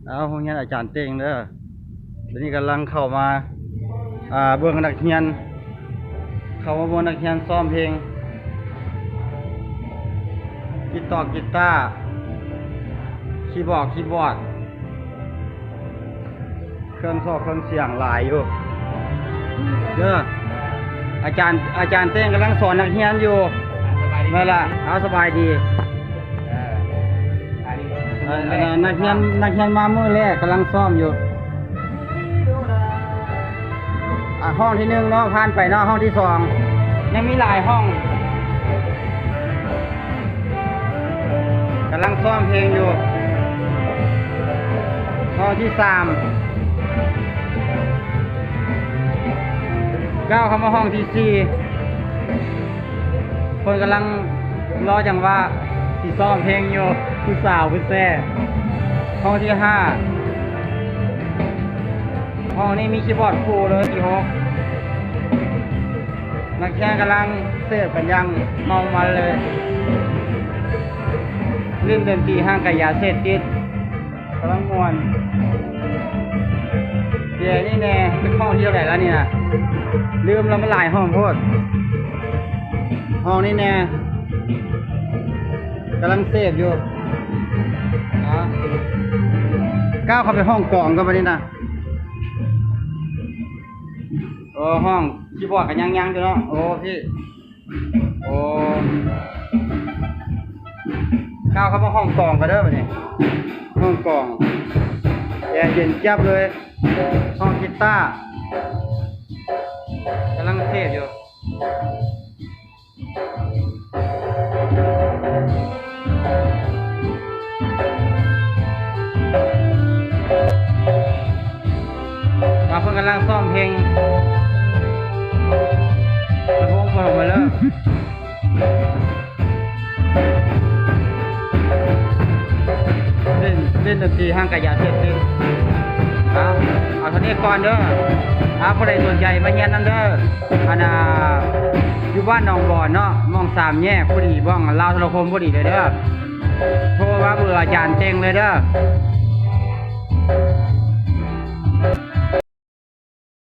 ເອົາ ໂຮງຮຽນອາຈານເຕັງເດີ. ດຽວນີ້ກຳລັງເຂົ້າມາ ອ່າ ເບິ່ງນັກຮຽນ ເຂົ້າມາເບິ່ງນັກຮຽນຊ້ອມເພງ ກີຕາ ກີຕາ ຄີບອດ ຄີບອດ ເຄື່ອງຊອກເຄື່ອງສຽງຫຼາຍຢູ່ເດີ. ອາຈານ ອາຈານເຕັງກຳລັງສອນນັກຮຽນຢູ່. ແມ່ນລະ. ເອົາ ສະບາຍດີ. ເອີ ອັນ ອັນ ອັນ ນັກຮຽນ ນັກຮຽນມາມື້ແລກກຳລັງຊ້ອມຢູ່. ອ່າ ຫ້ອງທີໜຶ່ງເນາະ ຜ່ານໄປເນາະ. ຫ້ອງທີສອງ ຍັງມີຫຼາຍຫ້ອງ ກຳລັງຊ້ອມເພງຢູ່. ຫ້ອງທີສາມ ກ້າວເຂົ້າມາຫ້ອງທີສີ່ ເພິ່ນກຳລັງລໍຈັງຫວະຊິຊ້ອມເພງຢູ່ ຜູ້ສາວຜູ້ແຊ. ຫ້ອງທີຫ້າ ຫ້ອງນີ້ມີຄີບອດຄູ່ເລີຍ. ທີຫົກ ນັກຮຽນກຳລັງເສບກັນຢ່າງເມົາມັນເລີຍ ຫຼິ້ນດົນຕີຫ່າງໄກຢາເສບຕິດ. ກຳລັງມ່ວນ. ດຽວນີ້ແນ່ ເປັນຫ້ອງທີເທົ່າໃດລະນີ້ນະ? ລືມລະ ມັນຫຼາຍຫ້ອງໂພດ. ຫ້ອງນີ້ແນ່ ກຳລັງເສບຢູ່. ກ້າວເຂົ້າໄປຫ້ອງກອງກ່ອນບາດນີ້ນະ. ໂອ້ ຫ້ອງຄີບອດກະຍັງໆຢູ່ເນາະ. ໂອ້ ພີ່ ໂອ້ ກ້າວເຂົ້າມາຫ້ອງກອງກັນເດີບາດນີ້. ຫ້ອງກອງ ແອເຢັນຈັບເລີຍ. ຫ້ອງກີຕາ ກຳລັງເສບຢູ່. ວ່າເພິ່ນກຳລັງຊ້ອມເພງ ລຳໂພງເປີດອອກມາເລີຍ. ເລ່ນ ເລ່ນດົນຕີຫ່າງໄກຢາເສບຕິດ. ເອົາ ເອົາເທົ່ານີ້ກ່ອນເດີ. ເອົາ ຜູ້ໃດສົນໃຈມາຮຽນນຳເດີ. ອັນນ່າ ຢູ່ບ້ານໜອງບອນເນາະ ໝ່ອງສາມແຍກພໍດີ ໝ່ອງລາວໂທລະຄົມພໍດີເລີຍເດີ. ໂທມາເບີອາຈານເຕັງເລີຍເດີ.